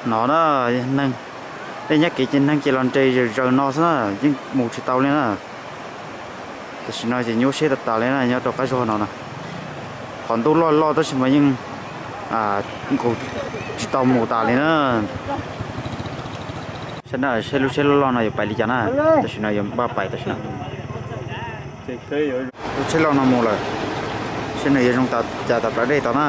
No na, neeg, tej nyab kev ces neeg ces los nres zawm zaws no xwb na, yeej mus tsis tau li na. Tam sim no ces nyuaj siab tas tas li na, nyob rau qab zog no na. Qhov ntuj loj loj tab sis mas yeej nqus tsis tau mus tas li na. Saib na, saib lub tsheb loj loj no yuav pais li cas na. Tam sim no yuav npaj pais tam sim no. Lub tsheb loj no mus lawm, saib nws yuav zoo cas tas plaws dej tod na.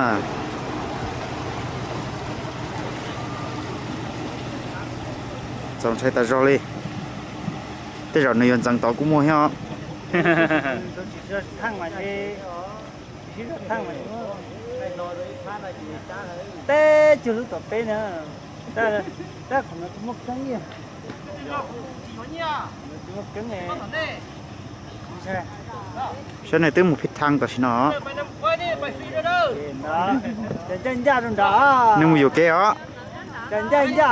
Txaus ntshai tas zog li. Tej zaum nws yuav ntxeev tod kuj muaj thiab os. Teb cuag lub tom peb na, tab qhov no tsis muaj keeb li. Saib nws twb mus phij thaj tam sim no. Cas ncaj ncaj rau nrad. Nws mus yuam kev os. Cas ncaj ncaj.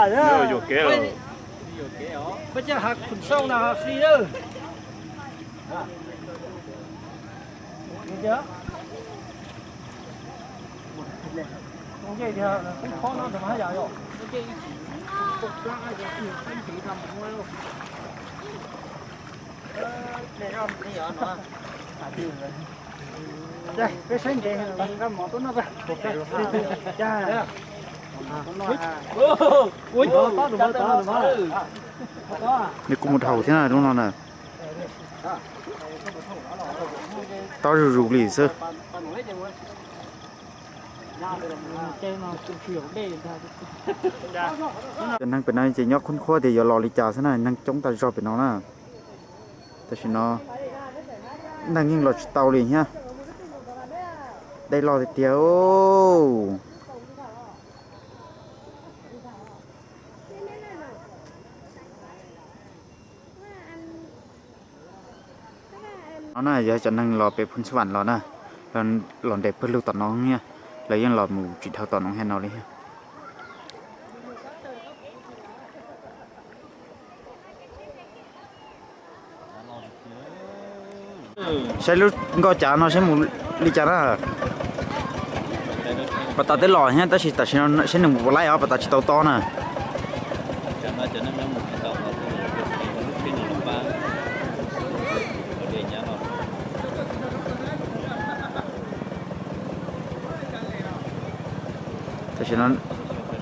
Nws kuj mus dhau thiab na lub no na. Tob zuj zus li xwb. Cov neeg pem no ces nyob khub khuab tias yuav los li cas xwb na, neeg coob tas zog pem no na. Tam sim no neeg yeej los tsis tau li thiab. Dej loj tiag tiag. No na yog cov neeg los pem Phoos Xas Vam los na, los nres pawg lug tom no thiab, lawv yeej los mus tsis dhau tom no thiab no li thiab. Saib lub nkoj cav no saib mus li cas na. Pas tas twb los thiab tab sis tam sim no saib nws mus puas laib os, pas tas tsis tau tob na. Tam sim no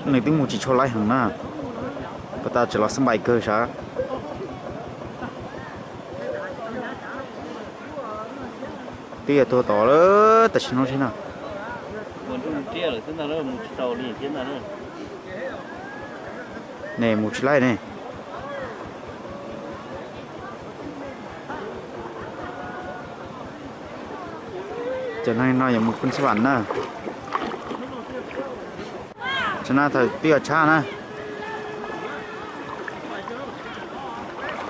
nws twb mus tsis tshua laib heev na, pas tas tseem los xab npais kawg sav. Twb yog tuag tod lawm tam sim no thiab na. Ne mus tsis laib ne. Cov neeg no yuav mus Phoos Xas Vam na. Tam no thaum twb yuav tshab na.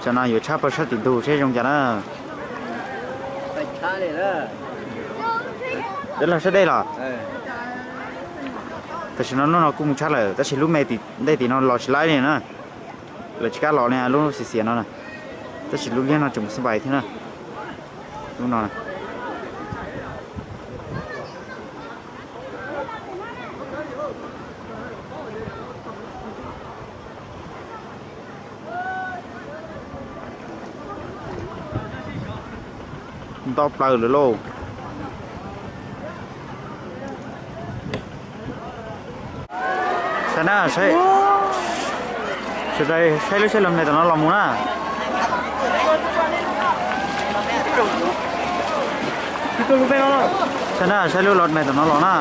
Tam no yuav tshab pawg sab tim ntug seb zoo cas na. Yuav los sab dej los? Tam sim no lub no kuj mus tshab lawm tab sis lub me tim ntej tim no los tsis laib li na. Lawv tsis kam los li lub xiav xiav no na. Tab sis lub liab no tseem mus xab npais thiab na. Lub no nto plaws lawm lauj. Saib na, saib lub tsheb lom me tom no los mus na. Saib na, saib lub lom me tom no los na.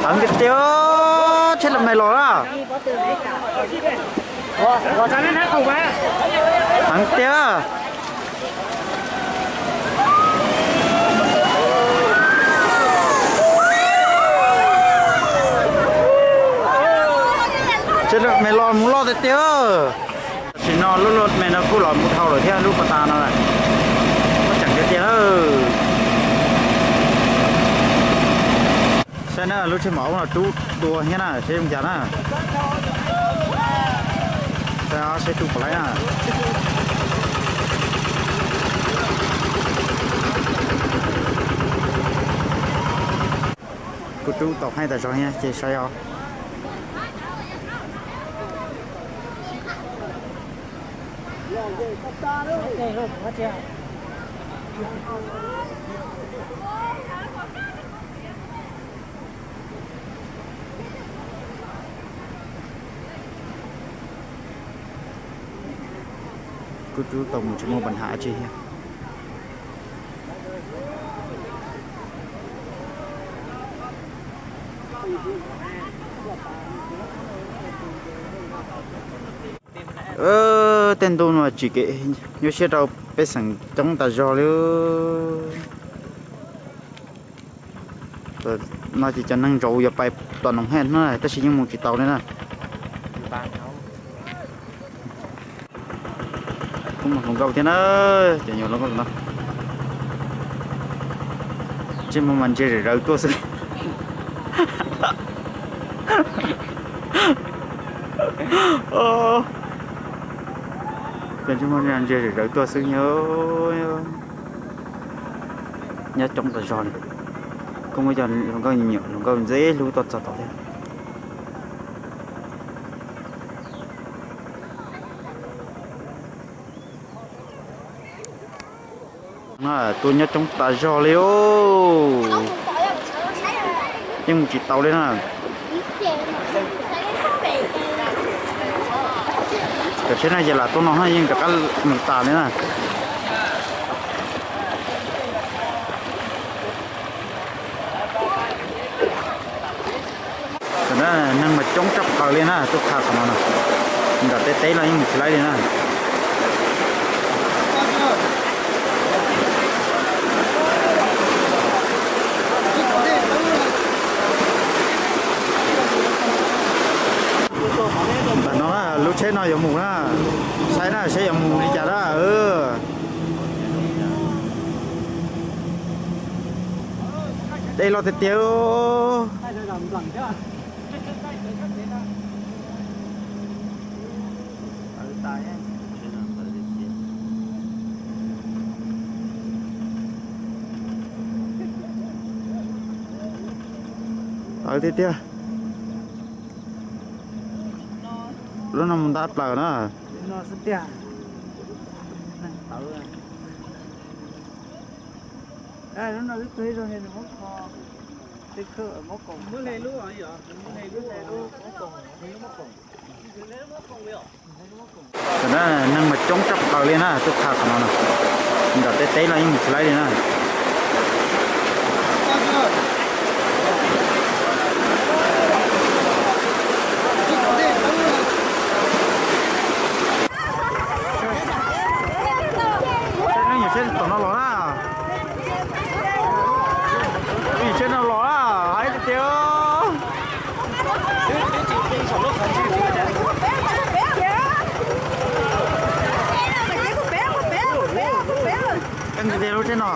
Heev tiag tiag, tsheb lom me los na. Heev tiag. Tsheb lom me los mus loj tiag tiag. Tam sim no lub lom me no kuj los mus dhau lawm thiab lub pas tas no. Muaj tseem tiag tiag lawm. Saib na, lub tsheb maum no rub dua thiab na, seb zoo cas na. Saib seb rub puas laib na. Kuj rub tau haib tas zog thiab ces saib os. Kuj rub tau mus tsis muaj pab hav tsi thiab. Tej ntu no tsim kev nyuaj siab rau pej xeem coob tas zog li. No ces cov neeg zaum yuav pais tom Noom Hej no tab sis yeej mus tsis tau li na. Kuj mus hluas nkauj thiab na, cov nyuam hluas nkauj no. Ntsej muag mas ntsia zawm zawv tuaj xwb. Cov ntsej muag ntsia zawm zawv tuaj xwb. Nyob coob tas zog li. Kuj muaj cov hluas nkauj nyuam hluas nkauj ntxim hlub tuaj txog tod thiab. Tuaj nyob coob tas zog li os. Yeej mus tsis tau li na. Cov tsheb no ces lam tuaj no yeej rov qab mus tas li na. Tam no neeg mas coob tshaj plaws li na, tuaj txog qhov no na, nram tej teb los yeej mus tsis laib li na. Tam no lub tsheb no yuav mus na, saib na seb yuav mus li cas na. Dej loj tiag tiag. Tawv tiag tiag. Lub no mus ntab plaws na. Tam no neeg mas coob tshaj plaws li na, tuaj txog qhov no na, nram tej teb los yeej mus tsis laib li na. Tom no los na. Tsheb no los na, hais tiag tiag. Lub tsheb no.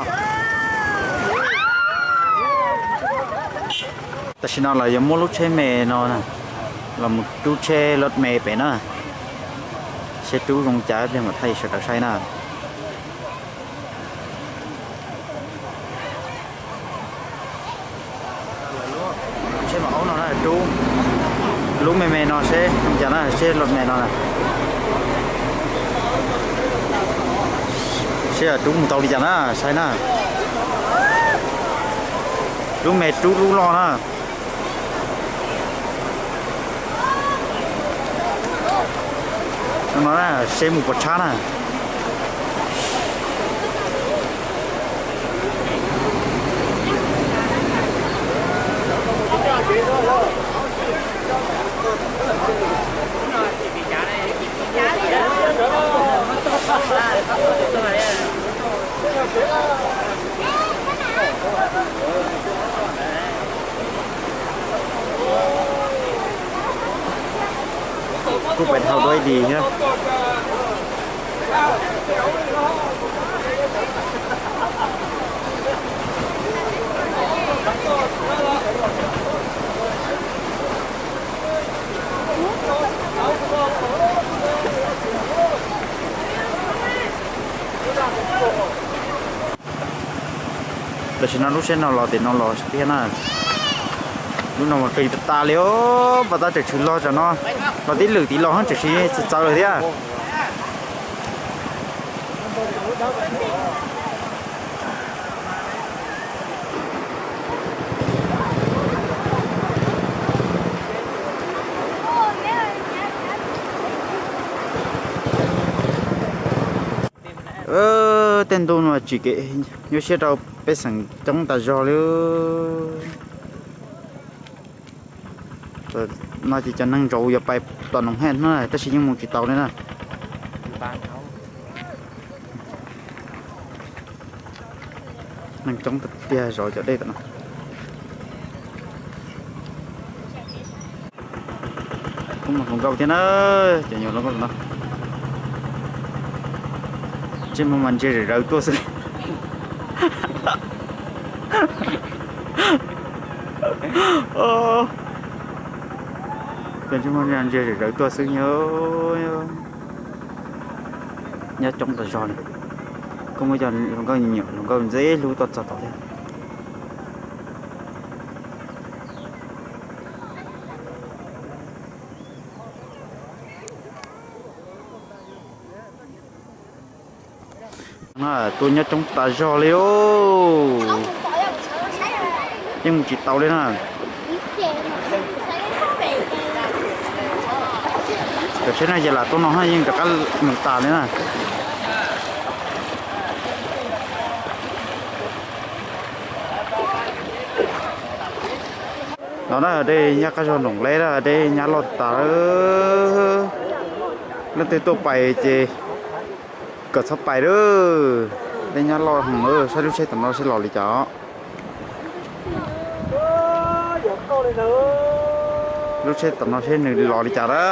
Tam sim no los yuav muab lub tsheb me no los mus rub tsheb loj me pem na, seb rub zoo cas pliag mam thaij sawv daws saib na. Tsheb mam aub no na, rub lub me me no seb zoo cas na, tsheb loj me no na. Seb rub mus tau li cas na, saib na. Lub me rub lub loj na. No seb mus puas tshab na. Kuj pem dhau dua ib dis thiab. Tam sim no lub tsheb no los tim no los thiab na. Lub no mas qis tas tas li os, pas tab tseem tshwm log tam no, los tib lwm tim los tseem tsis txawv lawm thiab. Tej ntu no tsim kev nyuaj siab rau pej xeem coob tas zog li. No ces cov neeg zaum yuav pais tom Noom Hej no tab sis yeej mus tsis tau li na. Neeg coob tiag zov cov dej tom no. Kuj muaj hluas nkauj thiab na, cov nyuam hluas nkauj no. Ntsej muag mas ntsia zawm zawv tuaj xwb. Cov ntsej muag ntsia zawm zawv tuaj xwb. Nyob coob tas zog li. Kuj muaj cov hluas nkauj, hluas nkauj ntxim hlub tuaj txog tod thiab. Tuaj nyob coob tas zog li os. Yeej mus tsis tau li na. Tam sim no ces lam tuaj no yeej rov qab mus tas li na. No na, dej nyab qab zog Noom Leb na, dej nyab loj tas. Leej twg tuaj pais ces kom txhob pais lawm. Dej nyab loj heev, saib lub tsheb tom no seb los li cas. Lub tsheb tom no seb nws los li cas na.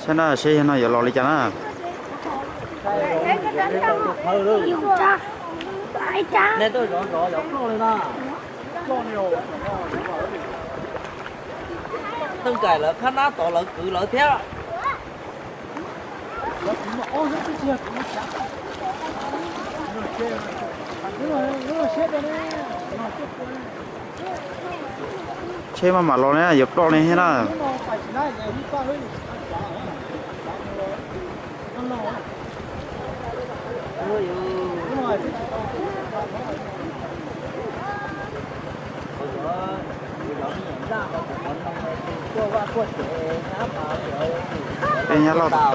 Saib na, seb yog no yuav los li cas na. Neeg tuaj zov zov yov ploj li na. Neeg kaim lawv qhab nab tod lawv kwv lawv thiab. Tsheb maj mam los ne, yuav ploj li thiab na. Dej nyab loj tas.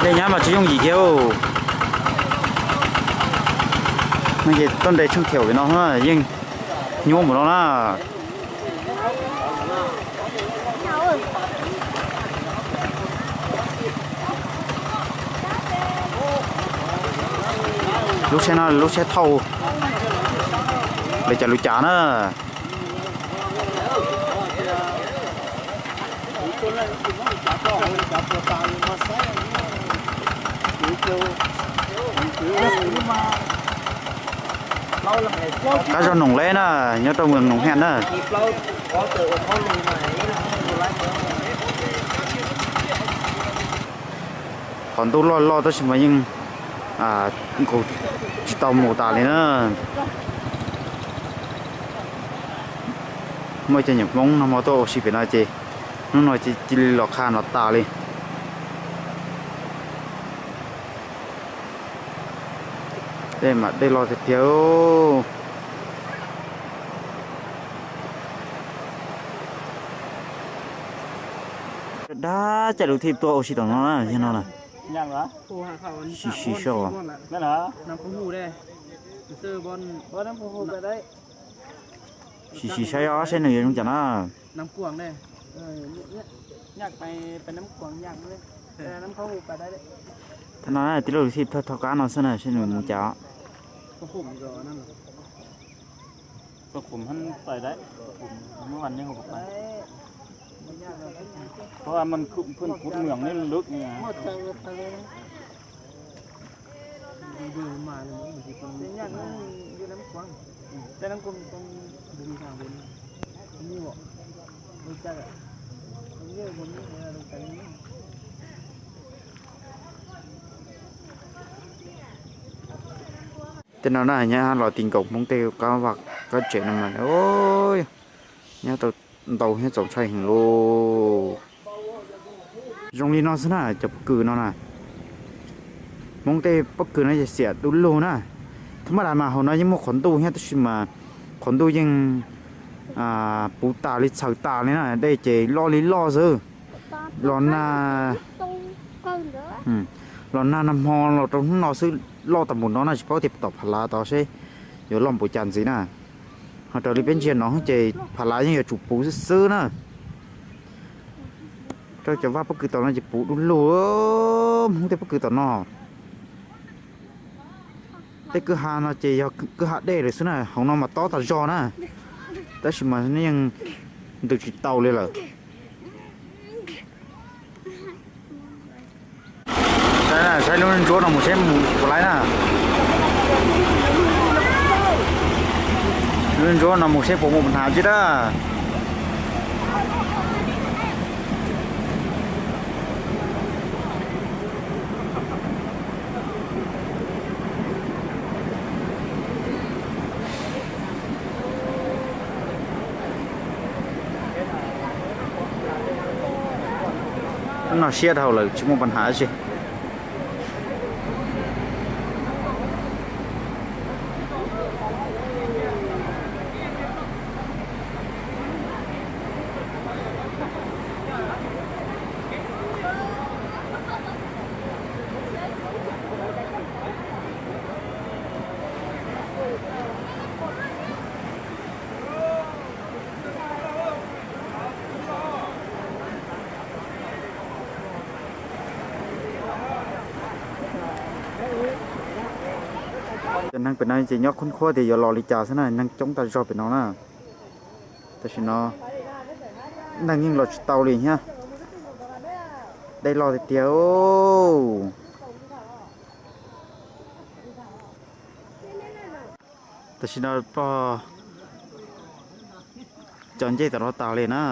Dej nyab mas tsis yooj yim kiag. No ces tuaj nres tsheej thiaum li no yeej nyuaj npaum no na. Lub tsheb no lub tsheb thauj li cas li cas na. Qab zog Noom Leb na, nyob rau moos Noom Hej na. Qhov ntuj loj loj tab sis mas yeej nkaus tsis tau mus tas li na. Muaj cov nyuam Hmoob no mas tuaj ua si pem no ces hnub no cia li los qha no tas li. Dej mas dej loj tiag tiag. Dab caj lus thij tuaj ua si tom no na, yog no na. Sim sim saib. Sim sim saib os, saib nws yuav zoo cas na. Thaum no tij laug Luv Thij thauj kab no xwb na, saib nws mus cas. Tej no na nyob los ti nkaus Hmoob tej qab vaj qab tsev no mas nyob tau ntau thiab txaus ntshai heev lauj. Zoo li no xwb na cov pob kws no na. Hmoob tej pob kws no ces xiam du lug na. Thaum maj das mas hauv no yeej muaj qhov ntuj thiab tab sis mas qhov ntuj yeej puv tas li txhaws tas li na, dej ces loj li loj xwb. Los nag, los nag nag hmo los rau hnub no xwb loj tas npaum no na, tsis paub tias tom Phav Lav tod seb yuav loj npaum cas ntxiv na. Ho raws li peb ntsia no ces Phav Lav yeej yuav tsum puv xwb xwb na. Rau cov vaj pob kws tom no ces puv du lug, Hmoob tej pob kws tom no. Tej kwj ha no ces yog kwj ha dej lawm xwb na, hauv no mas tob tas zog na, tab sis mas yeej ntws tsis tau li lawm. Saib lub ntsuab no mus seb mus puas laib na. Lub ntsuab no mus seb puas muaj pas hnav tsi dab. Lub no siab dhau lawm tsis muaj pas hnav tsi. Cov neeg pem no ces nyob khub khuab tias yuav los li cas xwb na, neeg coob tas zog pem no na. Tam sim no neeg yeej los tsis tau li thiab, dej loj tiag tiag. Tam sim no pog cov ncej tom no tag li na.